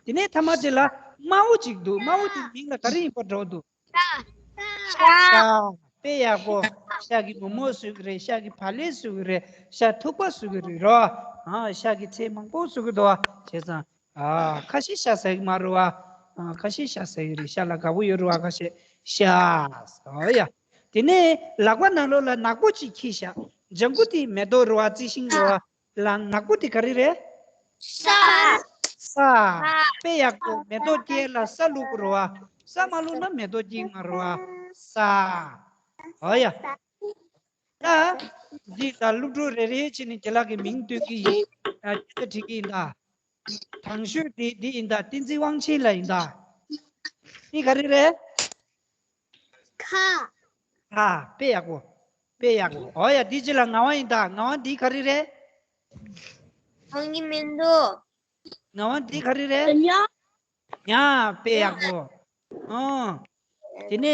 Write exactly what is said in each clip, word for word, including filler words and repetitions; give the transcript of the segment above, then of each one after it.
དེ་ནས་ཐ་མ་དེ་ལ་དམར་པོ་ཅིག་འདུག་དམར་པོ་དེ་མིང་ལ་ག་རེ་ཡིན་པ་འདྲ་བོ་འདུག་ཤ། དཔེ་ཡག་པོ། ཤ་གི་མོག་མོག་ཟེར་གི་རེད། ཤ་གི་བག་ལེབ་ཟེར་གི་རེད། ཤ་ཐུག་པ་ཟེར་གི་རེད་རོ། ཨ། ཤ་གི་ཚད་མང་པོ་ཟེར་གི་འདུག་བ། བྱས་ཙང་། ཨ། ཁ་ཤས་ཤ་ཟ་གི་མ་རེད་བ། ཨ། ཁ་ཤས་ཤ་ཟ་གི་རེད། ཤ་ལ་དགའ་པོ་ཡོད་རེད་བ། ཁ་ཤས་ཤ། ཨོ་ཡ། དེ་ནས་ལག་པ་ནང་ལོགས་ལ་ནག་པོ་ཅིག་འཁྱེར་ཤག་ལྗང་གུ་དེ་མེ་ཏོག་རེད་བ། རྩི་ཤིང་རེད་བ། ལ་ནག་པོ་དེ་ག་རེ་རེད། ས། ས། དཔེ་ཡག་པོ། མེ་ཏོག་སྐྱེས་ལ་ས་བླུག་དགོས་རེད་བ། ས་མ་བླུག་ན་མེ་ཏོག་སྐྱེ་མ་རེད་བ། ས། ཨོ་ཡ། ད། འདི་ད་སློབ་ཕྲུག་རེ་རེ་བྱས་ནས་རྒན་ལགས་ཀྱི་མིང་སྟོན་གྱི་ཡིན། ཨ། སྐད་ཆ་དྲི་གི་ཡིན་ད། དང་ཤོས་འདི་འདི་ཡིན་ད། བསྟན་འཛིན་དབང་ཆེན་ལགས་ཡིན་ད། འདི་ག་རེ་རེད། ཁ། ཁ། དཔེ་ཡག་པོ། དཔེ་ཡག་པོ། ཨོ་ཡ། འདི་ཅི་ལ་ངག་དབང་ཡིན་ད། ངག་དབང་འདི་ག་རེ་རེད། ཧང་གི་མི་འདུག་ངག་དབང་འདི་ག་རེ་རེད། ཉ། ཉ། དཔེ་ཡག་པོ། ཨོ། དེ་ནས།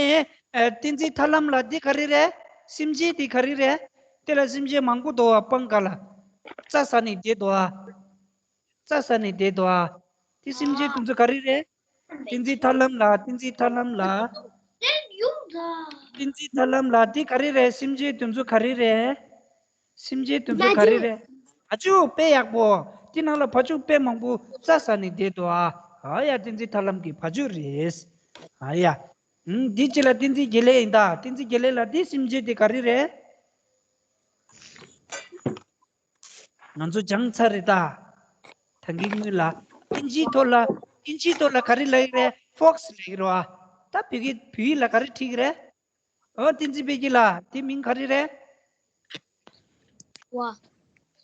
ཨ། བསྟན་འཛིན་ཐར་ལམ་ལགས་འདི་ག་རེ་རེད། སེམས་ཅན་འདི་ག་རེ་རེད། དེ་ལ་སེམས་ཅན་མང་པོ་འདུག་བ། སྤང་ཁ་ལ། རྩྭ་ཟ་ནས་བསྡད་འདུག་བ། རྩྭ་ཟ་ནས་བསྡད་འདུག་བ། དེ་སེམས་ཅན་དེ་ཚོ་ག་རེ་རེད། བསྟན་འཛིན་ཐར་ལམ་ལགས། བསྟན་འཛིན་ཐར་ལམ་ལགས། བསྟན་འཛིན་ཐར་ལམ་ལགས། འདི་ག་རེ་རེད། སེམས་ཅན་དེ་ཚོ་ག་རེ་རེད། སེམས་ཅན་དེ་ཚོ་ག་རེ་རེད། བ་ཕྱུགས། དཔེ་ཡག་པོ། དེ་ནང་ལ་བ་ཕྱུགས་དཔེ་མང་པོ་རྩྭ་ཟ་ནས་བསྡད་འདུག་ཨ། ཨ་ཡ། བསྟན་འཛིན་ཐར་ལམ་གྱི་བ་ཕྱུགས་རེད། ཨ་ཡ། ཨུམ། འདི་ཅི་ལ་བསྟན་འཛིན་དགེ་ལེགས་ཡིན་ད། བསྟན་འཛིན་དགེ་ལེགས་ལགས། འདི་སེམས་ཅན་དེ་ག་རེ་རེད། ང་ཚོ་སྦྱངས་ཚར་རེད་ད། ད་གིན་སྔོན་ལ། ཨིན་ཇིའི་ཐོག་ལ། ཨིན་ཇིའི་ཐོག་ལ་ག་རེ་ལབ་ཀྱི་རེད། ཕོག་སི་ལབ་ཀྱི་རེད་བ། ད་བོད་སྐད། བོད་ཡིག་ལ་ག་རེ་བྲིས་ཀྱི་རེད། ཨོ། བསྟན་འཛིན་དཔལ་སྐྱིད་ལགས། དེ་མིང་ག་རེ་རེད། ཝ།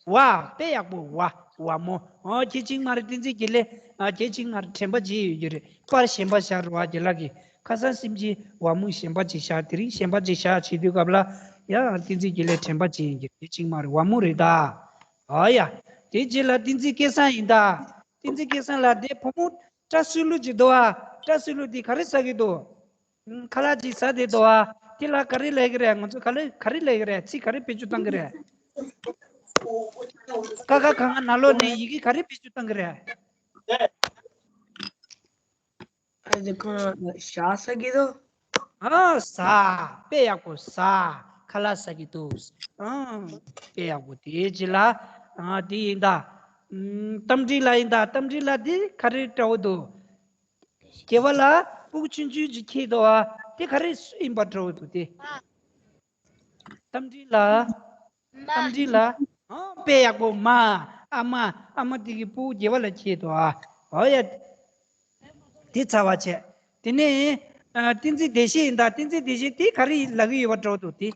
ཝ། དཔེ་ཡག་པོ། ཝ། ཝ་མོ། ཨོ། ཁྱད་གཅིག་མ་རེད། བསྟན་འཛིན་དགེ་ལེགས། ཨ། ཁྱད་གཅིག་མ་རེད། དྲན་པ་བརྗེད་ཡོད་ཀྱི་རེད། པར་གཞན་པ་བཞག་རེད་བ། རྒན་ལགས་ཀྱིས། ཁ་སང་སེམས་ཅན་ཝ་མོ་གཞན་པ་ཅིག་བཞག་དེ་རིང་གཞན་པ་ཅིག་བཞག་བྱེད་དུས་སྐབས་ལ། ཡང་བསྟན་འཛིན་དགེ་ལེགས་དྲན་པ་བརྗེད་ཡིན་གྱི། དེ་གཅིག་མ་རེད། ཝ་མོ་རེད་ད། ཨ་ཡ། དེ་རྗེས་ལ་བསྟན་འཛིན་སྐལ་བཟང་ཡིན་ད། བསྟན་འཛིན་སྐལ་བཟང་ལགས། དེ་བུ་མོ་སྐྲ་སུ་ལུ་ཅིག་འདུག་ཨ། སྐྲ་སུ་ལུ་དེ་ག་རེ་ཟ་གི་འདུག་ཨུམ། ཁ་ལག་ཅིག་ཟ་བསྡད་འདུག་ཨ། དེ་ལ་ག་རེ་ལབ་ཀྱི་རེད། ང་ཚོ་ག་ལེ། ག་རེ་ལབ་ཀྱི་རེད། ཚིག་ག་རེ་བེད་སྤྱོད་བཏང་གི་རེད། ཀ་ཁ་ག་ང་ན་ལོག་ནས་ཡི་གེ་ག་རེ་བེད་སྤྱོད་བཏང་གི་རེད། ཨ་ཙི། ཁོ་ན་ཞག་ཟ་གི་འདུག་ཨ། ཟ། དཔེ་ཡག་པོ། ཟ། ཁ་ལག་ཟ་གི་འདུག་ཨ། དཔེ་ཡག་པོ། དེའི་རྗེས་ལ། ཨ། དེ་ཡིན་ད། ཨམ། རྟ་མགྲིན་ལགས་ཡིན་ད། རྟ་མགྲིན་ལགས། དེ་ག་རེ་འདྲ་བོ་འདུག་སྐེད་པ་ལ་སྤུ་གུ་ཆུང་ཆུང་ཅིག་འཁྱེར་འདུག་ཨ། དེ་ག་རེ་སུ་ཡིན་པ་འདྲ་བོ་འདུག་དེ། རྟ་མགྲིན་ལགས། རྟ་མགྲིན་ལགས། ཨོ། དཔེ་ཡག་པོ། མ། ཨ་མ། ཨ་མ་དེ་གི་སྤུ་གུ་སྐེད་པ་ལ་འཁྱེར་འདུག་ཨ། ཨོ་ཡ། དེ་ཚར་བ་བྱས། དེ་ནས། ཨ། བསྟན་འཛིན་བདེ་གཤེགས་ཡིན་ད། བསྟན་འཛིན་བདེ་གཤེགས། དེ་ག་རེ་ལབ་ཀྱི་ཡོད་པ་འདྲ་བོ་འདུག་དེ།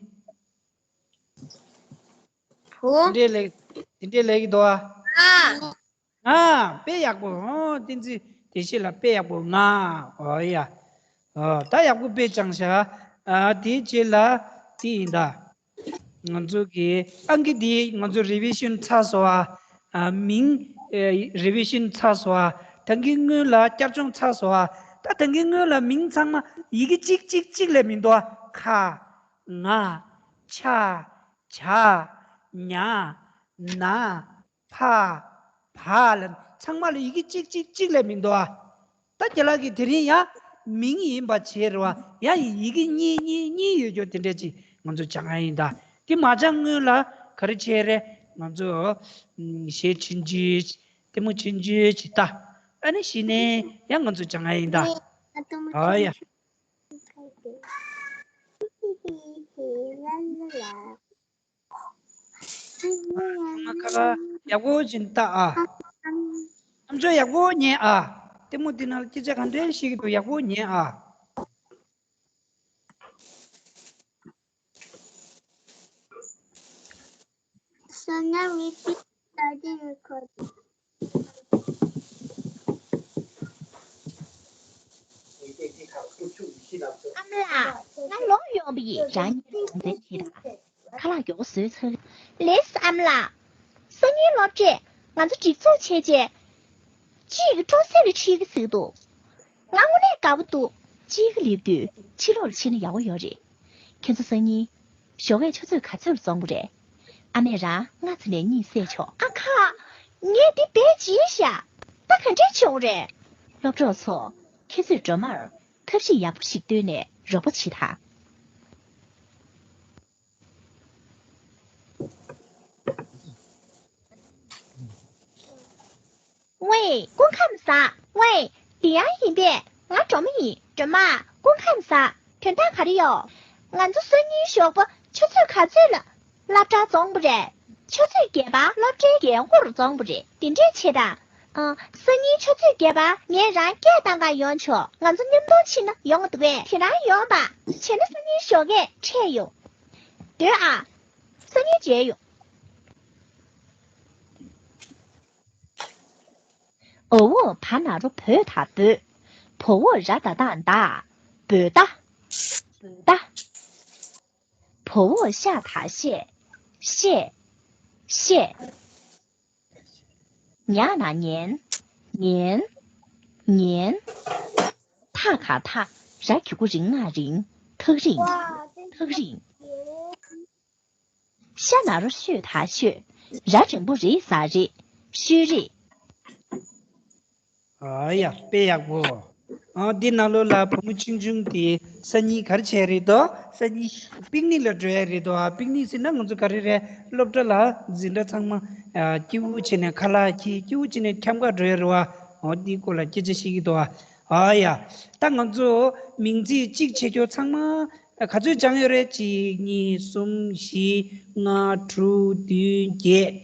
བུ། དེ་འདྲས་ལབ། དེ་འདྲས་ལབ་ཀྱི་འདུག་ཨ། ང་། ང་། དཔེ་ཡག་པོ། ཨོ། བསྟན་འཛིན་བདེ་གཤེགས་ལགས། དཔེ་ཡག་པོ། ང་། ཨོ་ཡ། ཨོ། ད་ཡག་པོ་དཔེ་སྦྱངས་ཤག་ཨ། དེའི་རྗེས་ལ་དེ་ཡིན་ད། ང་ཚོ་གི་ཨང་ཀི་འདི་ང་ཚོ་རི་བི་ཤན་ཚར་སོང་ཨ། ཨ། མིང་། ཨེ། རི་བི་ཤན་ཚར་སོང་ཨ། ད་གིན་སྔོན་ལ་བསྐྱར་སྦྱོང་ཚར་སོང་ཨ། ད་ད་གིན་སྔོན་ལ་མིང་ཚང་མ་ཡི་གེ་གཅིག་གཅིག་གཅིག་ལས་མི་འདུག་ཨ། ཁ། ང་། ཆ། ཇ། ཉ། ན། ཕ། བ་ལ་ཚང་མ་ལ་ཡི་གེ་གཅིག་གཅིག་གཅིག་ལས་མི་འདུག་ཨ། ད་རྒན་ལགས་ཀྱིས་དེ་རིང་ཡང་མིང་ཡིན་པ་བྱས་རེད་བ། ཡང་ཡི་གེ་གཉིས་གཉིས་གཉིས་ཡོད་རྒྱུ་དེ་འདྲས་ཅིག་ང་ཚོ་སྦྱང་ཡ་ཡིན་ད། དེ་མ་སྦྱང་སྔོན་ལ་ག་རེ་བྱས་རེད། ང་ཚོ་ཨ། གཞས་ཆུང་ཆུང་ཅིག་ལྟད་མོ་ཆུང་ཆུང་ཅིག་ལྟ། ཨ་ནི་གཞི་ནས་ཡང་ང་ཚོ་སྦྱང་ཡ་ཡིན་ད། ཨ་ཡ། ཨ་མ་ཁ་ལག་ཡག་པོ་ཅིག་ལྟ་ཨ། ཨམ་ཅོག་ཡག་པོ་ཉན་ཨ། ལྟད་མོ་འདི་ནང་སྐད་ཆ་ག་འདྲས་བཤད་ཀྱི་འདུག་ཡག་པོ་ཉན་ཨ། So now we keep starting recording. ཨ་མ་ལགས། ང་ལོག་ཡོང་བ་ཡིན། རང་ཉིད་ལ་ཁ་ལག་མགྱོགས་པོ་བཟོས་ཚར། ལེགས་སོ་ཨ་མ་ལགས། སང་ཉིན་སློབ་གྲྭས་ང་ཚོ་སྒྲིག་འཛུགས་བྱས་རྗེས། གཅིག་གིས་ཀྲོང་གསེབ་ལ་ཁྲིད་ཀྱི་ཟེར་འདུག་ང་དངོས་གནས་དགའ་པོ་འདུག་གཅིག་གིས་སླེབས་དུས་ཕྱི་ལོགས་ལ་ཕྱིན་ན་ཡག་པོ་ཡོད་རེད། ཁྱེད་ཚོ་སང་ཉིན་ཞོགས་ཀས་ཆུ་ཚོད་ག་ཚོད་ལ་འཛོམས་དགོས་རེད། ཨ་མས་རང་སྔ་ཙམ་ནས་གཉིད་སད་ཆོག་ཨ་ཁ། ངས་འདི་བེད་སྤྱད་ཤག་ད་ག་འདྲས་བྱུང་རེད། སློབ་གྲོགས་ཚོ། ཁྱེད་ཚོས་སྒྲོལ་མར་ཐབས་ཤེས་ཡག་པོ་ཞིག་བཏོན་ནས་རོགས་པ་བྱེད་དང་། ཝེ། སྐུ་ཁམས་བཟང་། ཝེ། འདི་ཡང་ཡིན་པས། ང་སྒྲོལ་མ་ཡིན། སྒྲོལ་མ། སྐུ་ཁམས་བཟང་། དོན་དག་ག་རེ་ཡོད། ང་ཚོ་སང་ཉིན་ཞོགས་པ་ཆུ་ཚོད་ག་ཚོད་ལ་སློབ་གྲྭར་འཛོམས་པ་རེད། ཆུ་ཚོད་བརྒྱད་པར་སློབ་གྲྭའི་རྒན་འཁོགས་འཛོམས་པ་རེད། དེ་འདྲས་བྱེད་དང་། ཨ། སང་ཉིན་ཆུ་ཚོད་བརྒྱད་པར་ངས་རང་སྐད་བཏང་ག་ཡོང་ཆོག་ང་ཚོ་མཉམ་དུ་ཕྱིན་ན་ཡོང་གི་འདུག་གས། དེ་རང་ཡོང་པ། བྱས་ན་སང་ཉིན་ཞོགས་ཀས་འཕྲད་ཡོང་། སྡོད་ཨ། སང་ཉིན་མཇལ་ཡོང་། འོ་འོ་བ་ན་རོ་བོ་ད་འབོད། བོ་འོ་ར་ད་བཏགས་འདའ། འབོད་ད། འབོད་ད། བོ་འོ་ཤ་ད་བཤད། བཤད། བཤད། ཉ་ན་ཉན། ཉན། ཉན། ཐ་ག་ཐག་ར་གི་གུ་རི་ང་རིང་། ཐག་རིང་། ཐག་རིང་། ཤ་ན་རོ་ཤོ་ད་ཤོད། ར་འགྲེང་བུ་རེ་ས་རེད། ཤོད་རེད། ཨ་ཡ། དཔེ་ཡག་པོ། ཨ། འདི་ནང་ལོགས་ལ་བུ་མོ་ཆུང་ཆུང་དེ་སང་ཉིན་ག་རེ་བྱས་རེད་དོ། སང་ཉིན་པིག་ནིག་ལ་འགྲོ་ཡ་རེད་དོ། ཨ། པིག་ནིག་ཟེར་ན་ང་ཚོ་ག་རེ་རེད། སློབ་གྲྭ་ལ་འཛིན་གྲྭ་ཚང་མ། ཨ། སྐྱིད་པོ་བྱས་ནས་ཁ་ལག་ཁྱེར། སྐྱིད་པོ་བྱས་ནས་འཁྱམ་ག་འགྲོ་ཡ་རེད་བ། འོ། འདིའི་སྐོར་ལ་སྐད་ཆ་བཤད་ཀྱི་འདུག་ཨ། ཨ་ཡ། ད་ང་ཚོ་མིང་ཚིག་གཅིག་བྱེད་རྒྱུ་ཚང་མ་ག་ཚོད་སྦྱངས་ཡོད་རེད། གཅིག་གཉིས། གསུམ། བཞི། ལྔ། དྲུག་བདུན། བརྒྱད།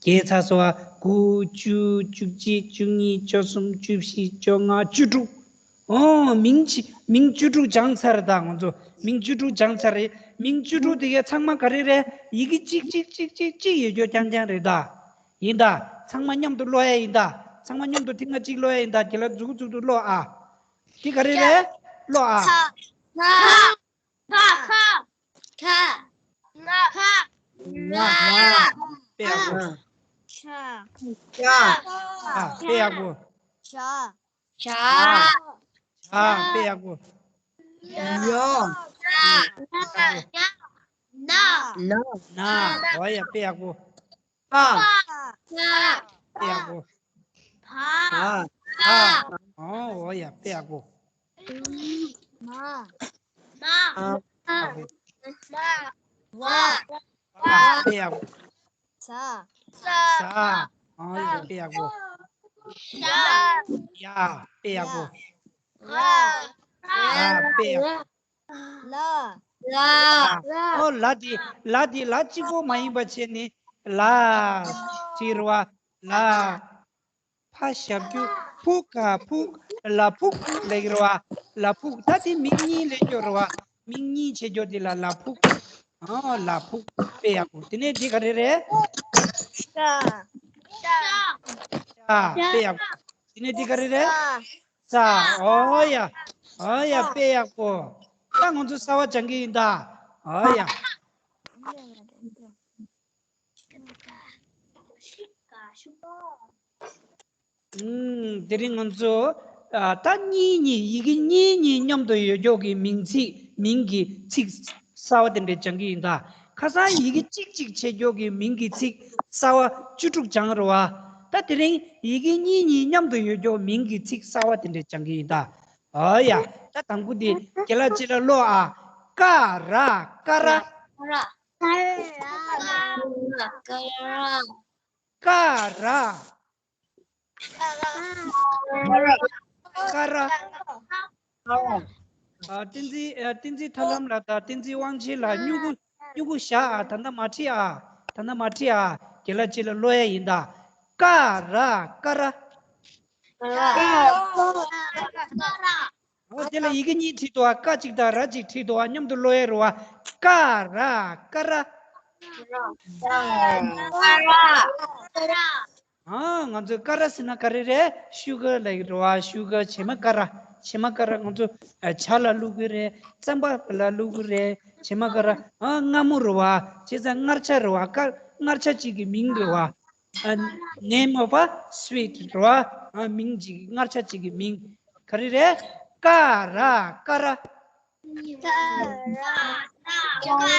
བརྒྱད་ཚར་སོང་ཨ། དགུ། བཅུ། བཅུ་གཅིག། བཅུ་གཉིས། བཅུ་གསུམ། བཅུ་བཞི། བཅོ་ལྔ། བཅུ་དྲུག་ཨོ། མིང་ཅི། མིང་བཅུ་དྲུག་སྦྱངས་ཚར། ད་ང་ཚོ་མིང་བཅུ་དྲུག་སྦྱངས་ཚར་རེད། མིང་བཅུ་དྲུག་དེ་གའི་ཚང་མ་ག་རེ་རེད། ཡི་གེ་གཅིག་གཅིག་གཅིག་གཅིག་གཅིག་ཡོད་རྒྱུ་རྐྱང་རྐྱང་རེད་ད། ཡིན་ད། ཚང་མ་མཉམ་དུ་ཀློག་ཡ་ཡིན་ད། ཚང་མ་མཉམ་དུ་ཐེངས་མ་གཅིག་ཀློག་ཡ་ཡིན་ད། དེ་ལ་མཛུབ་གུ་མཛུབ་ཏུ་ཀློག་ཨ། དེ་ག་རེ་རེད། ཀློག་ཨ། ཁ། ཁ། ཁ། ཁ། ང་། ང་། ང་། ང་། ང་། དཔེ་ཡག་པོ། ཤ། ཤ། ཤ། དཔེ་ཡག་པོ། ཞ། ཞ། ཞ། དཔེ་ཡག་པོ། ཉ། ཉ། ན། ན། ན། ན། འོ་ཡ། དཔེ་ཡག་པོ། པ། པ། དཔེ་ཡག་པོ། བ། བ། བ། འོ། འོ་ཡ། དཔེ་ཡག་པོ། མ། མ། མ། མ། ཡག་པོ། མ། བ། བ། དཔེ་ཡག་པོ། ཟ། ཟ། ཟ། ཨང་། ཡ། དཔེ་ཡག་པོ། ཡ། ཡ། དཔེ་ཡག་པོ། ཡ། ཡ། དཔེ་ཡག་པོ། ལ། ལ། ཨོ། ལ་དེ། ལ་དེ་ལ་གཅིག་པོ་མ་ཡིན་པ་བྱས་ནས་ལ་ཟེར་བ། ལ། ཕ་ཞབས་ཀྱུ་ཕུ་ག་ཕུག་ལ་ཕུག་ལབ་ཀྱི་རེད་བ། ལ་ཕུག་ད་དེ་མིང་གཉིས་ལབ་ཀྱི་ཡོད་རེད་བ། མིང་གཉིས་བྱེད་རྒྱུ་དེ་ལ་ལ་ཕུག་ཨ། ལ་ཕུག་དཔེ་ཡག་པོ། དེ་ནས་འདི་ག་རེ་རེད། ཤ། ཤ། ཤ། དཔེ་ཡག་པོ། དེ་ནས་འདི་ག་རེ་རེད། ས། ས། ཨོ་ཡ། ཨོ་ཡ། དཔེ་ཡག་པོ། ད་ང་ཚོ་ས་བ་སྦྱང་གི་ཡིན་ད། ཨོ་ཡ། ཨུམ། དེ་རིང་ང་ཚོ། ཨ། ད་གཉིས་གཉིས། ཡི་གེ་གཉིས་གཉིས་མཉམ་དུ་ཡོད་ཀྱོག་གི་མིང་ཚིག་མིང་གི་ཚིག་གསར་བ་དེ་འདྲ་སྦྱང་གི་ཡིན་ད། ཁ་སང་ཡི་གེ་གཅིག་གཅིག་བྱེད་ཀྱོག་གི་མིང་གི་ཚིག་གསར་བ་བཅུ་དྲུག་སྦྱངས་རེད་བ། ད་དེ་རིང་ཡི་གེ་གཉིས་གཉིས་མཉམ་དུ་ཡོད་ཀྱོག་མིང་གི་ཚིག་གསར་བ་དེ་འདྲ་སྦྱང་གི་ཡིན་ད། ཨོ་ཡ། ད་དང་པོ་དེ་རྒན་ལགས་ཅིག་ལ་ཀློག་ཨ། ཀ་ར། ཀ་ར། ཀ་ར། ཀ་ར། ཀ་ར། ཀ་ར། ཨ། བསྟན་འཛིན། ཨ། བསྟན་འཛིན་ཐར་ལམ་ལགས་དང་བསྟན་འཛིན་དབང་ཆེན་ལགས། སྨྱུ་གུ། སྨྱུ་གུ་བཞག་ཨ། ད་ལྟ་མ་བྲིས་ཨ། ད་ལྟ་མ་བྲིས་ཨ། རྒན་ལགས་ཅིག་ལ་ཀློག་ཡ་ཡིན་ད། ཀ་ར། ཀ་ར། ཀ་ར། ཀ་ར། ཨོ། དེ་ལ་ཡི་གེ་གཉིས་བྲིས་འདུག་ཨ། ཀ་གཅིག་དང་ར་གཅིག་བྲིས་འདུག་ཨ། མཉམ་དུ་ཀློག་ཡ་རེད་བ། ཀ་ར། ཀ་ར། ཀ་ར། ཨ། ང་ཚོས་ཀ་ར་ཟེར་ན་ག་རེ་རེད། ཤུ་གར་ལབ་ཀྱི་རེད་བ། ཤུ་གར། བྱེ་མ་ཀ་ར། བྱེ་མ་ཀ་ར་ང་ཚོ། ཨ། ཇ་ལ་བླུག་གི་རེད། རྩམ་པ་ལ་བླུག་གི་རེད། བྱེ་མ་ཀ་ར། ཨ། མངར་མོ་རེད་བ། བྱས་ཙང་མངར་ཆ་རེད་བ། ཀ། མངར་ཆ་གཅིག་གི་མིང་རེད་བ། ཨ། name of a sweet རེད་བ། ཨ། མིང་གཅིག་མངར་ཆ་གཅིག་གི་མིང་། ག་རེ་རེད། ཀ་ར། ཀ་ར། ཀ་ར། ཀ་ར།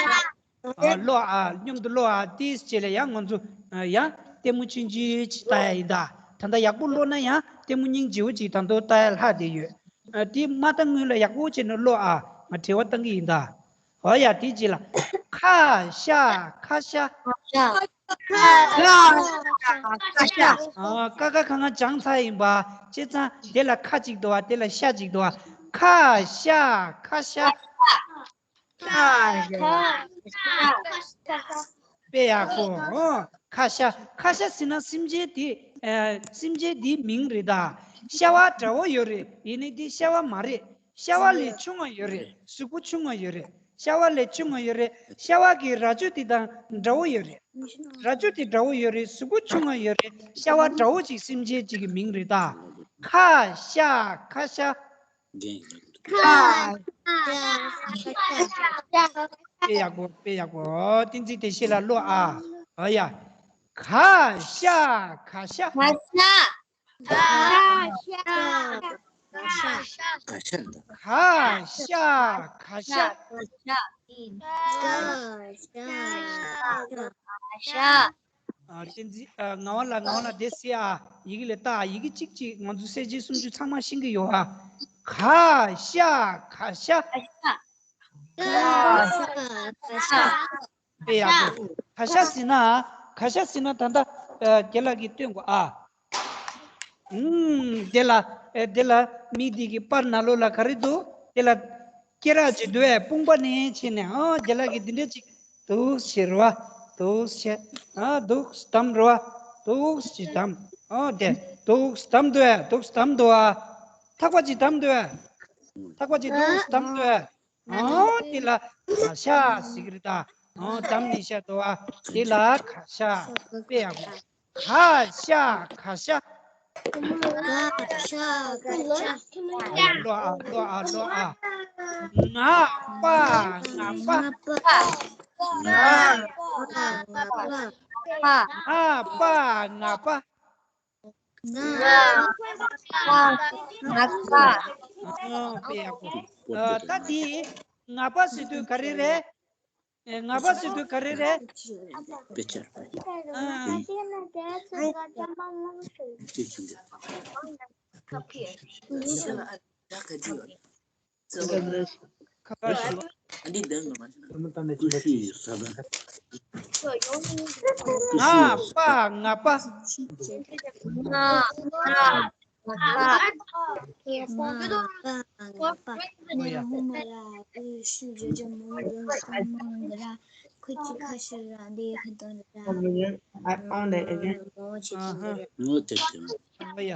ཨ། ཀློག་ཨ། མཉམ་དུ་ཀློག་ཨ། དེའི་རྗེས་ལ་ཡང་ང་ཚོ། ཨ། ཡང་ལྟད་མོ་ཆུང་ཆུང་ཅིག་ལྟ་ཡ་ཡིན་ད། ད་ལྟ་ཡག་པོ་ཀློག་ན་ཡང་ལྟད་མོ་སྙིང་རྗེ་བོ་ཅིག་ད་དུང་ལྟ་ཡ་ལྷག་བསྡད་ཡོད། ཨ། དེ་མ་ལྟ་སྔོན་ལ་ཡག་པོ་བྱས་ནས་ཀློག་ཨ། ང་དྲི་བ་བཏང་གི་ཡིན་ད། འོ་ཡ། དེ་རྗེས་ལ། ཁ་ཤ་ཁ་ཤ། ཁ་ཤ། ཨ། ཀ་ཁ་ག་ང་སྦྱངས་ཚར་ཡིན་པ། བྱས་ཙང་དེ་ལ་ཁ་གཅིག་འདུག་བ། དེ་ལ་ཤ་གཅིག་འདུག་བ། ཁ་ཤ་ཁ་ཤ། དཔེ་ཡག་པོ། ཨོ། ཁ་ཤ། ཁ་ཤ་ཟེར་ན་སེམས་ཅན་དེ། ཨ། སེམས་ཅན་དེའི་མིང་རེད་ད། ཤ་བ་འདྲ་བོ་ཡོད་རེད། ཡིན་ནའི་དེ་ཤ་བ་མ་རེད། ཤ་བ་ལས་ཆུང་བ་ཡོད་རེད། གཟུགས་པོ་ཆུང་བ་ཡོད་རེད། ཤ་བ་ལས་ཆུང་བ་ཡོད་རེད། ཤ་བ་གི་རྭ་ཅོ་དེ་དང་འདྲ་བོ་ཡོད་རེད། རྭ་ཅོ་དེ་འདྲ་བོ་ཡོད་རེད། གཟུགས་པོ་ཆུང་བ་ཡོད་རེད། ཤ་བ་འདྲ་བོ་ཅིག་སེམས་ཅན་ཅིག་གི་མིང་རེད་ད། ཁ་ཤ་ཁ་ཤ། ཁ། དཔེ་ཡག་པོ། དཔེ་ཡག་པོ། ཨོ། བསྟན་འཛིན་བདེ་གཤེགས་ལགས་ཀློག་ཨ། ཨོ་ཡ། ག་ཤ་ག་ཤ། ག་ཤ། ག་ཤ། ག་ཤ། ག་ཤ་ག་ཤ། ཨ། བསྟན་འཛིན། ཨ། ངག་དབང་ལགས། ངག་དབང་ལགས་དེ་གཟིགས་ཨ། ཡི་གེ་ལ་ལྟ་ཨ། ཡི་གེ་གཅིག་གཅིག་ང་ཚོ་གསལ་བྱེད་སུམ་ཅུ་ཚང་མ་ཤེས་ཀྱི་ཡོད་ཨ། ག་ཤ་ག་ཤ། ག་ཤ་ག་ཤ། དཔེ་ཡག་པོ། ག་ཤ་ཟེར་ན། ག་ཤ་ཟེར་ན་ད་ལྟ། ཨ། རྒན་ལགས་ཀྱིས་སྟོན་དགོས་ཨ། ཨུམ། དེ་ལ། ཨེ། དེ་ལ་མི་དེ་གི་པར་ནང་ལོགས་ལ་ག་རེ་འདུག་དེ་ལ་སྐེ་རགས་ཅིག་འདུག་ཨེ། དཔུང་པ་ནས་ཕྱིན་ནས། ཨོ། རྒན་ལགས་ཀྱིས་འདི་འདྲ་ཅིག་འདུག་ཟེར་བ། འདུག་ཟེར། ཨ། འདུག་བསྡམས་རེད་བ། འདུག་ཅིག་བསྡམས། ཨོ། དེ་འདུག་བསྡམས་འདུག་ཨེ། འདུག་བསྡམས་འདུག་ཨ། ཐག་པ་ཅིག་བསྡམས་འདུག་ཨེ། ཐག་པ་ཅིག་འདུག་བསྡམས་འདུག་ཨེ། ཨོ། དེ་ལ་ག་ཤ་ཟེར་གྱི་རེད་ད། ཨོ། བསྡམས་ནས་བཤད་འདུག་ཨ། དེ་ལ་ག་ཤ། དཔེ་ཡག་པོ། ག་ཤ་ག་ཤ། ག་ཤ་ག་ཤ། ཀློག་ཨ། ཀློག་ཨ། ཀློག་ཨ། ང་པ་ང་པ། ང་པ་ང་པ། ང་པ་ང་པ། ང་པ་ང་པ། ཨོ། དཔེ་ཡག་པོ། ཨ། ད་དེ་ང་པ་ཟེར་དུས་ག་རེ་རེད། ཨེ། ང་པ་ཟེར་དུས་ག་རེ་རེད། དཔེ་ཆ། ཨ། རུ། ཁ་ཁ་ཞུ། ང་པ་ང་པ། ང་པ་ང་པ། ང་པ་ང་པ། ཨོ་ཡ། ཨ་ཧ། ངོ་དེབ་དེ། ཨོ་ཡ།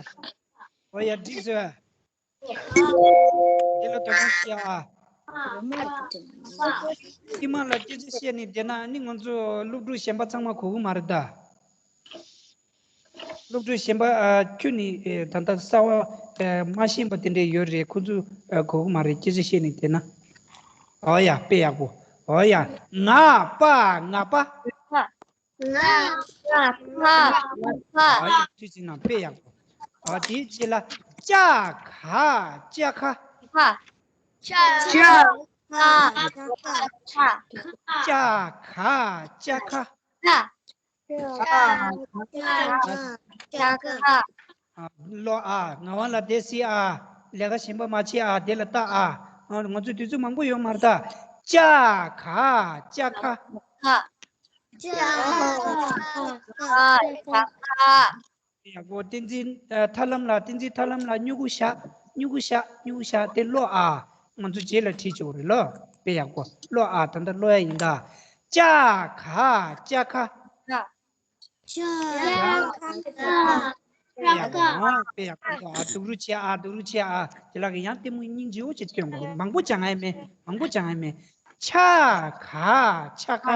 ཨོ་ཡ། འགྲིག་སོང་། དེ་ལ་དོ་སྣང་བྱེད་ཨ། ཁྱིམ་ལ་སྐད་ཆ་བཤད་ནས་བསྡད་ན་ནི་ང་ཚོ་སློབ་ཕྲུག་གཞན་པ་ཚང་མ་གོ་གི་མ་རེད་ད། སློབ་ཕྲུག་གཞན་པ། ཨ། ཁྱོད་ནི། ཨེ། ད་ལྟ་གསར་པ། ཨེ། མ་ཤེས་པ་དེ་འདྲས་ཡོད་རེད། ཁོ་ཚོ། ཨ། གོ་གི་མ་རེད། སྐད་ཆ་བཤད་ནས་བསྡད་ན། ཨོ་ཡ། དཔེ་ཡག་པོ། ཨོ་ཡ། ང་པ་ང་པ། ང་པ་ང་པ། ཨོ་ཡ། ཐུགས་རྗེ་གནང་། དཔེ་ཡག་པོ། ཨོ། དེའི་རྗེས་ལ་ཅ་ག་ཅ་ཁ། ཅ་ག་ཅ་ཁ། ཅ་ག་ཅ་ཁ། ཨ། ཀློག་ཨ། ངག་དབང་ལགས་དེ་གཟིགས་ཨ། ལས་ཀ་གཞན་པ་མ་བྱེད་ཨ། དེ་ལ་ལྟ་ཨ། ང་ཚོ་དུས་ཚོད་མང་པོ་ཡོད་མ་རེད་ད། ཅ་ག་ཅ་ཁ། ཅ་ག་ཅ་ཁ། ཡག་པོ། བསྟན་འཛིན། ཨ། ཐར་ལམ་ལགས། བསྟན་འཛིན་ཐར་ལམ་ལགས། སྨྱུ་གུ་བཞག་སྨྱུ་གུ་བཞག་སྨྱུ་གུ་བཞག་དེ་ཀློག་ཨ། ང་ཚོ་རྗེས་ལ་བྲིས་ཆོག་རེད་ལོ། དཔེ་ཡག་པོ། ཀློག་ཨ། ད་ལྟ་ཀློག་ཡ་ཡིན་ད། ཅ་ག་ཅ་ཁ། ཅ་ག་ཅ་ཁ། དཔེ་ཡག་པོ། ཨ། སྡུག་རུས་བྱེད་ཨ། སྡུག་རུས་བྱེད་ཨ། དེ་ལ་གི་ཡང་ལྟད་མོ་སྙིང་རྗེ་བོ་ཅིག་སྟོན་དགོས། མང་པོ་སྦྱང་ཡ་མེད། མང་པོ་སྦྱང་ཡ་མེད། ཅ་ག་ཅ་ཁ།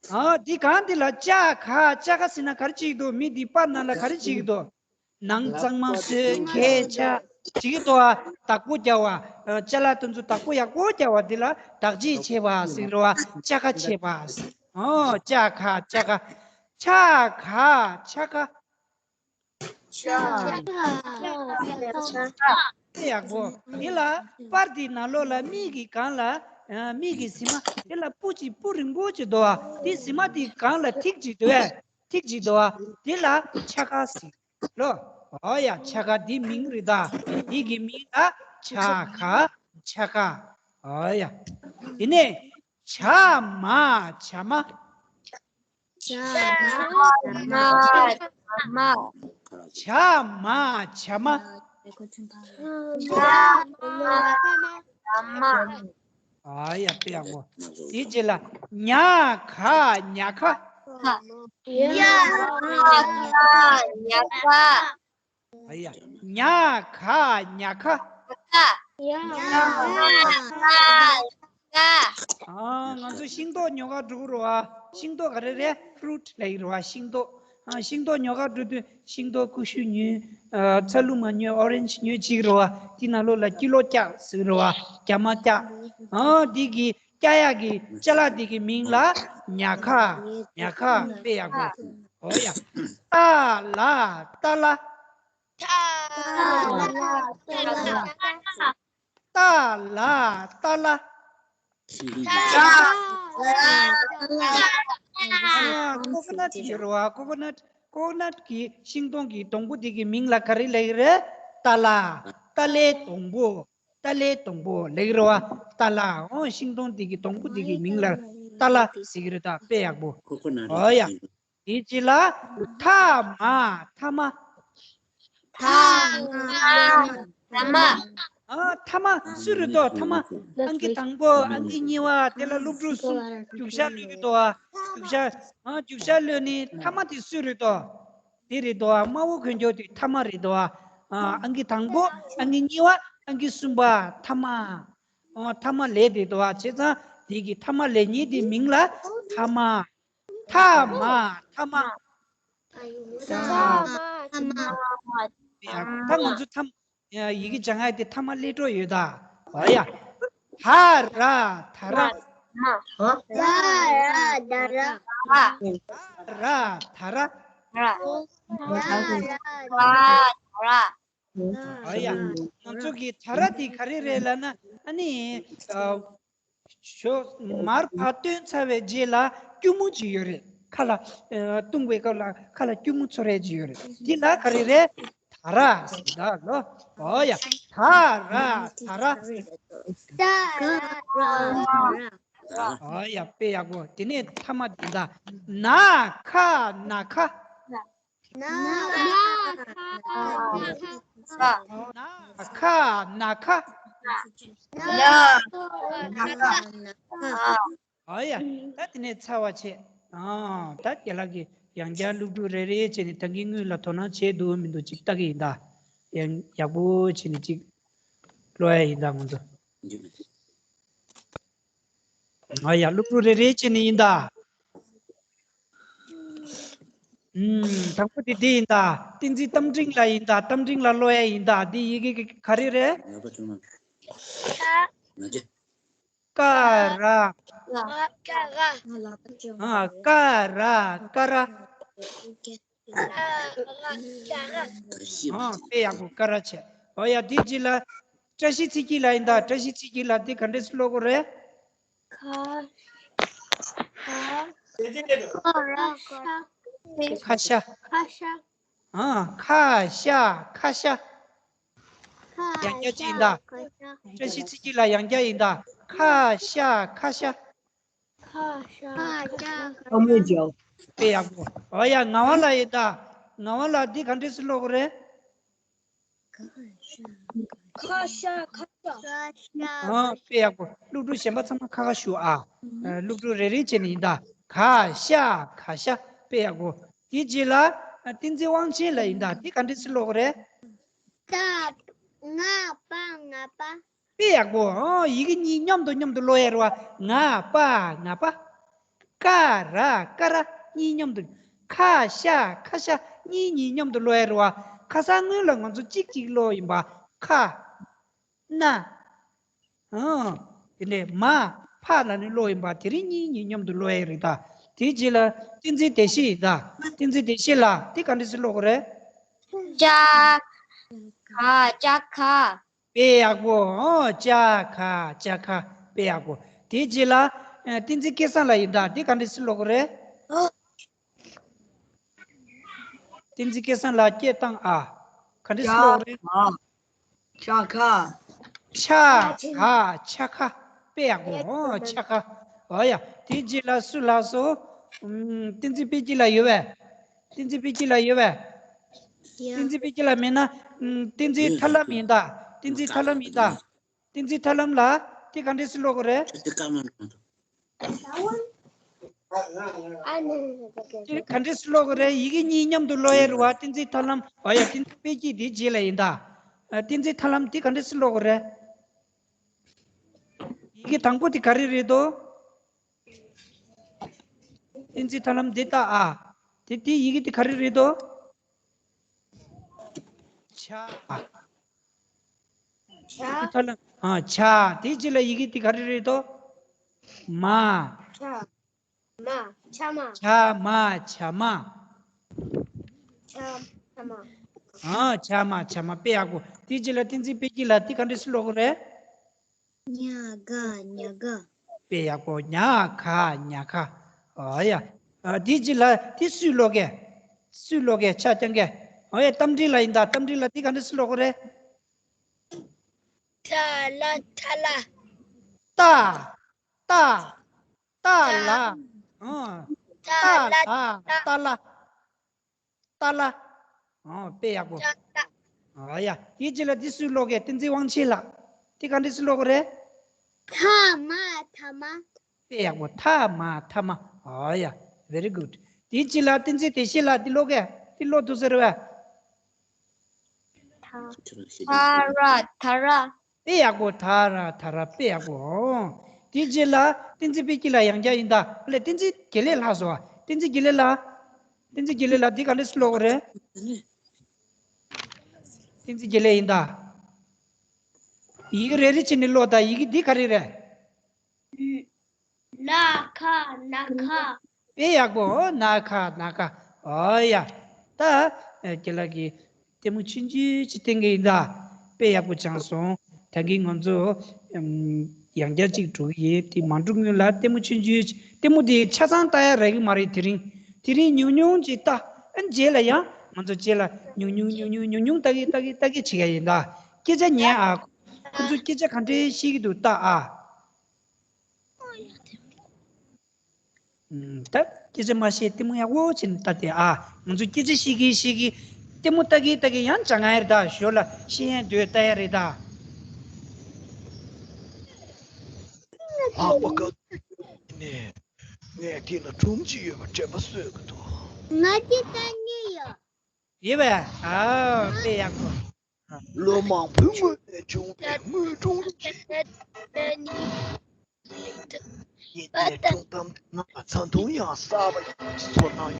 ཨ། འདི་གང་འདི་ལ་ཅ་ག་ཅ་ཁ་ཟེར་ན་ག་རེ་བྱེད་ཀྱི་འདུག་མི་འདི་པར་ནང་ལ་ག་རེ་བྱེད་ཀྱི་འདུག་ནང་གཙང་མ་བཟོས། ཁྱེད་ཅག་བྱེད་ཀྱི་འདུག་ཨ། བདག་པོ་རྒྱག་པ། ཅ་ལག་དེ་ཚོ་བདག་པོ་ཡག་པོ་རྒྱག་པ་འདི་ལ་བདག་གཅེས་བྱེད་པ་ཟེར་རོ་ཨ། ཅ་ག་བྱེད་པ། ཨོ། ཅ་ག་ཅ་ག་ཅ་ག་ཅ་ག་ཡག་པོ། འདི་ལ་པར་འདི་ནང་ལོགས་ལ་མིག་གི་སྒང་ལ་ ཨ། མིག་གི་གཟིགས་མ་དེ་ལ་སྤུ་ཅིག་སྤུ་རིང་པོ་ཅིག་འདུག་བ། དེ་གཟིགས་མ་དེ་སྒང་ལ་ཐིག་ཅིག་འདུག་བས། ཐིག་ཅིག་འདུག་བ། དེ་ལ་ཆ་ག་ཟེར་ལོ། ཨོ་ཡ། ཆ་ག་དེ་མིང་རེད་ད། དེ་གི་མིང་ལ་ཆ་ག་ཆ་ག་ཨོ་ཡ། དེ་ནས་བྱ་མ་བྱ་མ། བྱ་མ་བྱ་མ། བྱ་མ་བྱ་མ། བྱ་མ་བྱ་མ། ཨ་ཡ། དཔེ་ཡག་པོ། དེའི་རྗེས་ལ་ཉ་ག་ཉ་ག་ཉ་ག་ཉ་ག་ཨ་ཡ། ཉ་ག་ཉ་ག་ཉ་ག་ཨ། ང་ཚོ་ཤིང་ཏོག་ཉོ་ག་འགྲོ་གི་རེད་བ། ཤིང་ཏོག་ག་རེ་རེད། ཕུ་རུ་ཊི་ལབ་ཀྱི་རེད་བ། ཤིང་ཏོག་ཨ། ཤིང་ཏོག་ཉོ་ག་འགྲོ་དུས་ཤིང་ཏོག་ཀུ་ཤུ་ཉོས། ཨ། ཚ་ལུ་མ་ཉོས། ཨོ་རེན་ཇི་ཉོས་བྱེད་ཀྱི་རེད་བ། དེ་ནང་ལོགས་ལ་ཀི་ལོ་བཀྱག་ཟེར་གྱི་རེད་བ། རྒྱ་མ་བཀྱག་ཨ། འདི་གི་བཀྱག་ཡག་གི་ཅ་ལག་འདི་གི་མིང་ལ་ཉ་ག་ཉ་ག་དཔེ་ཡག་པོ། ཨོ་ཡ། ཏ་ལ་ཏ་ལ། ཏ་ལ་ཏ་ལ། ཏ་ལ་ཏ་ལ། ཏ་ལ་ཏ་ལ། ཨ། ཀོ་ཀོ་ནཊ་ཡོད་རེད་བ། ཀོ་ཀོ་ནཊ། ཀོ་ཀོ་ནཊ་གི་ཤིང་སྡོང་གི་སྡོང་པོ་དེ་གི་མིང་ལ་ག་རེ་ལབ་ཀྱི་རེད། ཏ་ལ། ཏ་ལའི་སྡོང་པོ། ཏ་ལའི་སྡོང་པོ་ལབ་ཀྱི་རེད་བ། ཏ་ལ། ཨོ། ཤིང་སྡོང་དེ་གི་སྡོང་པོ་དེ་གི་མིང་ལ་ཏ་ལ་ཟེར་གྱི་རེད་ད། དཔེ་ཡག་པོ། ཨོ་ཡ། དེའི་རྗེས་ལ་ཐ་མ་ཐ་མ། ཐ་མ་ཐ་མ། ཨ། ཐ་མ་སུ་རེད་དོ། ཐ་མ་ཨང་ཀི་དང་པོ། ཨང་ཀི་གཉིས་པ། དེ་ལ་སློབ་ཕྲུག་གསུམ་རྒྱུག་ཤར་གློད་ཀྱི་འདུག་བ། རྒྱུག་ཤར། ཨ། རྒྱུག་ཤར་གློད་ནི་ཐ་མ་དེ་སུ་རེད་དོ། དེ་རེད་དོ། དམར་པོ་གོན་རྒྱུ་དེ་ཐ་མ་རེད་དོ། ཨ། ཨང་ཀི་དང་པོ། ཨང་ཀི་གཉིས་པ། ཨང་ཀི་གསུམ་པ། ཐ་མ། ཨོ། ཐ་མ་ལབ་བསྡད་འདུག་བ། བྱས་ཙང་དེ་གི་ཐ་མ་ལབ་མཁན་དེ་མིང་ལ་ཐ་མ། ཐ་མ་ཐ་མ། ཐ་མ་ཐ་མ། ཡ། ད་ང་ཚོ་ཐ་མ། ཡ། ཡི་གེ་སྦྱང་ཡག་དེ་ཐ་མ་སླེབས་འགྲོ་ཡོད་ད། ཨོ་ཡ། ད་ར་ད་ར། ད་ར་ད་ར། ད་ར་ད་ར། ཨོ་ཡ། ང་ཚོ་གི་ད་ར་དེ་ག་རེ་རེད་ལབ་ན། ཨ་ནི། ཨ། ཞོ། མར་ཕར་བཏོན་ཚར་བའི་རྗེས་ལ་སྐྱུར་མོ་ཅིག་ཡོད་རེད། ཁ་ལ། ཨ། བཏུང་བའི་སྐབས་ལ་ཁ་ལ་སྐྱུར་མོ་ཚོར་ཡག་ཅིག་ཡོད་རེད། དེ་ལ་ག་རེ་རེད། ད་ར་ཟེར་ད་ལོ། ཨོ་ཡ། ད་ར་ད་ར། ཨོ་ཡ། དཔེ་ཡག་པོ། དེ་ནས་ཐ་མ་དེ་ད། ན་ཁ་ན་ཁ། ན་ཁ་ན་ཁ། ན་ཁ་ན་ཁ། ཨ་ཡ། ད་དེ་ནས་ཚར་བ་བྱས། ཨ། ད་རྒན་ལགས་ཀྱིས་ཡང་བསྐྱར་སློབ་ཕྲུག་རེ་རེ་བྱས་ནས་ད་གིན་སྔོན་ལ་དོ་སྣང་བྱས་འདུག་མི་འདུག་ཅིག་ལྟ་གི་ཡིན་ད། ཡང་ཡག་པོ་བྱས་ནས་ཅིག་ཀློག་ཡག་ཡིན་ད་ང་ཚོ། ཨ་ཡ། སློབ་ཕྲུག་རེ་རེ་བྱས་ནས་ཡིན་ད། ཨུམ། དང་པོ་དེ་འདི་ཡིན་ད། བསྟན་འཛིན་རྟ་མགྲིན་ལགས་ཡིན་ད། རྟ་མགྲིན་ལགས་ཀློག་ཡག་ཡིན་ད། འདི་ཡི་གེ་ག་རེ་རེད། ཀ་ཀ་ར། ཀ་ར། ཀ་ར། ཀ་ར། ཀ་ར། ཨ། དཔེ་ཡག་པོ། ཀ་ར་བྱས། ཨོ་ཡ། དེའི་རྗེས་ལ་བཀྲ་ཤིས་ཚེ་སྐྱིད་ལགས་ཡིན་ད། བཀྲ་ཤིས་ཚེ་སྐྱིད་ལགས་འདི་ག་འདྲས་སེ་ཀློག་དགོས་རེད། ཁ་ཁ་ཁ་ར་ཤ། ཁ་ཤ། ཁ་ཤ། ཨ། ཁ་ཤ་ཁ་ཤ། ཡང་བསྐྱར་ཅིག་ཡིན་ད། བཀྲ་ཤིས་ཚེ་སྐྱིད་ལགས་ཡང་བསྐྱར་ཡིན་ད། ཁ་ཤ་ཁ་ཤ། ཁ་ཤ་ཁ་ཤ། དཔེ་ཡག་པོ། ཨོ་ཡ། ངག་དབང་ལགས་ཡིན་ད། ངག་དབང་ལགས་འདི་ག་འདྲས་སེ་ཀློག་དགོས་རེད། ཁ་ཤ་ཁ་ཤ། ཨ། དཔེ་ཡག་པོ། སློབ་ཕྲུག་གཞན་པ་ཚང་མ་ཁ་ཁ་ཞུ་ཨ། ཨ། སློབ་ཕྲུག་རེ་རེ་བྱས་ནས་ཡིན་ད། ཁ་ཤ་ཁ་ཤ། དཔེ་ཡག་པོ། དེའི་རྗེས་ལ། ཨ། བསྟན་འཛིན་དབང་ཆེན་ལགས་ཡིན་ད། འདི་ག་འདྲས་སེ་ཀློག་དགོས་རེད། ད་ང་པ་ང་པ། དཔེ་ཡག་པོ། ཨོ། ཡི་གེ་གཉིས་མཉམ་དུ་མཉམ་དུ་ཀློག་ཡག་རེད་བ། ང་པ་ང་པ། ཀ་ར་ཀ་ར་གཉིས་མཉམ་དུ། ཁ་ཤ་ཁ་ཤ་གཉིས་གཉིས་མཉམ་དུ་ཀློག་ཡག་རེད་བ། ཁ་སང་སྔོན་ལ་ང་ཚོ་གཅིག་གཅིག་ཀློག་ཡིན་པ། ཁ་ན། ཨང་། དེ་ནས་མ་ཕ་ལ་ནི་ཀློག་ཡིན་པ། དེ་རིང་གཉིས་གཉིས་མཉམ་དུ་ཀློག་ཡག་རེད་ད། དེའི་རྗེས་ལ་བསྟན་འཛིན་བདེ་གཤེགས་ཡིན་ད། བསྟན་འཛིན་བདེ་གཤེགས་ལགས་འདི་ག་འདྲས་སེ་ཀློག་དགོས་རེད། ཅ་ག་ཅ་ག་དཔེ་ཡག་པོ། ཨོ། ཅ་ག་ཅ་ག་དཔེ་ཡག་པོ། དེའི་རྗེས་ལ་ཨ་བསྟན་འཛིན་སྐལ་བཟང་ལགས་ཡིན་ད། འདི་ག་འདྲས་སེ་ཀློག་གི་རེད། བསྟན་འཛིན་སྐལ་བཟང་ལགས་སྐད་བཏང་ཨ། ག་འདྲས་སེ་ཀློག་གི་རེད། ཆ་ཁ། ཆ་ཁ། ཆ་ཁ། དཔེ་ཡག་པོ། ཨོ་ཆ་ཁ། ཨོ་ཡ། དེའི་རྗེས་ལ་སུ་ལགས་སོ། ཨམ། བསྟན་འཛིན་དཔལ་སྐྱིད་ལགས་ཡོད་པས། བསྟན་འཛིན་དཔལ་སྐྱིད་ལགས་ཡོད་པས། བསྟན་འཛིན་དཔལ་སྐྱིད་ལགས་མེད་ན། ཨམ། བསྟན་འཛིན་ཐར་ལམ་ཡིན་ད། བསྟན་འཛིན་ཐར་ལམ་ཡིན་ད། བསྟན་འཛིན་ཐར་ལམ་ལགས་དེ་ག་འདྲས་སེ་ཀློག་གི་རེད། དེ་ག་འདྲས་སེ་ཀློག་གི་རེད། ཡི་གེ་གཉིས་མཉམ་དུ་ཀློག་ཡ་རེད་པ། བསྟན་འཛིན་ཐར་ལམ། ཨོ་ཡ། བསྟན་འཛིན་དཔལ་སྐྱིད་དེའི་རྗེས་ལ་ཡིན་ད། ཨ། བསྟན་འཛིན་ཐར་ལམ་དེ་ག་འདྲས་སེ་ཀློག་གི་རེད། ཡི་གེ་དང་པོ་དེ་ག་རེ་རེད་དོ། བསྟན་འཛིན་ཐར་ལམ་འདི་ལྟ་ཨ། དེ་དེའི་ཡི་གེ་དེ་ག་རེ་རེད་དོ། ཆ། ཆ། ཐར་ལམ། ཨ། ཆ། དེའི་རྗེས་ལ་ཡི་གེ་དེ་ག་རེ་རེད་དོ། མ། ཆ། མ། ཆ་མ། ཆ་མ། ཆ་མ། ཆ། ཆ་མ། ཨ། ཆ་མ། ཆ་མ། དཔེ་ཡག་པོ། དེའི་རྗེས་ལ་བསྟན་འཛིན་དཔལ་སྐྱིད་ལགས་དེ་ག་འདྲས་སེ་ཀློག་གི་རེད། ཉ་ག། ཉ་ག། དཔེ་ཡག་པོ། ཉ་ག། ཉ་ག། ཨོ་ཡ། ཨ། དེའི་རྗེས་ལ་དེ་སུས་ཀློག་གི། སུས་ཀློག་གི། ཆ་རྐྱང་གི། ཨོ་ཡ། རྟ་མགྲིན་ལགས་ཡིན་ད། རྟ་མགྲིན་ལགས་དེ་ག་འདྲས་སེ་ཀློག་གི་རེད། ཏ་ལ། ཏ་ལ། ཏ། ཏ། ཏ་ལ། ཨ། ཏ་ལ། ཏ་ལ། ཏ་ལ། ཨོ། དཔེ་ཡག་པོ། ཨོ་ཡ། དེའི་རྗེས་ལ་དེ་སུས་ཀློག་གི། བསྟན་འཛིན་དབང་ཆེན་ལགས། དེ་ག་འདྲས་སེ་ཀློག་གི་རེད། ཐ་མ། ཐ་མ། དཔེ་ཡག་པོ། ཐ་མ། ཐ་མ། ཨོ་ཡ། Very good། དེའི་རྗེས་ལ་བསྟན་འཛིན་བདེ་གཤེགས་ལགས་དེ་ཀློག་གི། དེ་ཀློག་ཐུབ་ས་རེད་པས། ཐ་ར། ཐ་ར། དཔེ་ཡག་པོ། ཐ་ར། ཐ་ར། དཔེ་ཡག་པོ། ཨོ། དེའི་རྗེས་ལ་བསྟན་འཛིན་དཔལ་སྐྱིད་ལགས་ཡང་བསྐྱར་ཡིན་ད། ཨ་ལས། བསྟན་འཛིན་དགེ་ལེགས་ལགས་སོ། བསྟན་འཛིན་དགེ་ལེགས་ལགས། བསྟན་འཛིན་དགེ་ལེགས་ལགས་དེ་ག་འདྲས་སེ་ཀློག་གི་རེད། བསྟན་འཛིན་དགེ་ལེགས་ཡིན་ད། ཡི་གེ་རེ་རེ་བྱས་ནས་ཀློག་ད། ཡི་གེ་འདི་ག་རེ་རེད། ན་ཁ། ན་ཁ། དཔེ་ཡག་པོ། ན་ཁ། ན་ཁ། ཨོ་ཡ། ད་ཨ་ཁྱེད་ལགས་ཀྱིས་ལྟད་མོ་ཆུང་ཆུང་ཅིག་བསྟན་གྱི་ཡིན་ད། དཔེ་ཡག་པོ་སྦྱངས་སོང་། ད་གིན་ང་ཚོ་ཨམ་ཡང་བསྐྱར་ཅིག་འགྲོ་གི་ཡིན། དེ་མ་འགྲོ་སྔོན་ལ་ལྟད་མོ་ཆུང་ཆུང་ཅིག་ལྟད་མོ་དེ་ཆ་ཚང་ལྟ་ཡ་རག་གི་མ་རེད། དེ་རིང་། དེ་རིང་ཉུང་ཉུང་ཅིག་ལྟ། ཨ། རྗེས་ལ་ཡང་ང་ཚོ་རྗེས་ལ་ཉུང་ཉུང་ཉུང་ཉུང་ཉུང་ཉུང་ལྟ་གི་ལྟ་གི་ལྟ་གི་བྱེད་ཡ་ཡིན་ད། སྐད་ཆ་ཉན་ཨ། ཁོ་ཚོ་སྐད་ཆ་ག་འདྲས་བཤད་ཀྱི་འདུག་ལྟ་ཨ། ཨུམ། ད་སྐད་ཆ་མ་བཤད། ལྟད་མོ་ཡག་པོ་བྱས་ནས་ལྟ་དེ་ཨ། ང་ཚོ་སྐད་ཆ་བཤད་ཀྱི་བཤད་ཀྱི། ལྟད་མོ་ལྟ་གི་ལྟ་གི་ཡང་སྦྱང་ཡ་རེད་ད། ཞོར་ལ་བཤད་ཡ་འདོད་ལྟ་ཡ་རེད་ད། ཨ་ཕ་དགའ་སྤྲོ་ཡོད་ནས། ངས་འདི་ལ་སྒྲུང་ཅིག་ཡོད་པ་དྲན་པ་གསོས་ཀྱི་འདུག་ང་འདི་ལྟ་མཁན་ཡོད། ཡོད་པས། ཨ། དཔེ་ཡག་པོ། ལོ་མང་པོའི་སྔོན་ནས་བྱུང་བའི་དངོས་སྒྲུང་ཅིག་ཡིན་ནས། སྒྲུང་གཏམ་དེ་ང་ལ་ཚ་གདུང་ཡང་གསར་པ་ཡང་ཅིག་ཚོར་སྣང་ཡོད།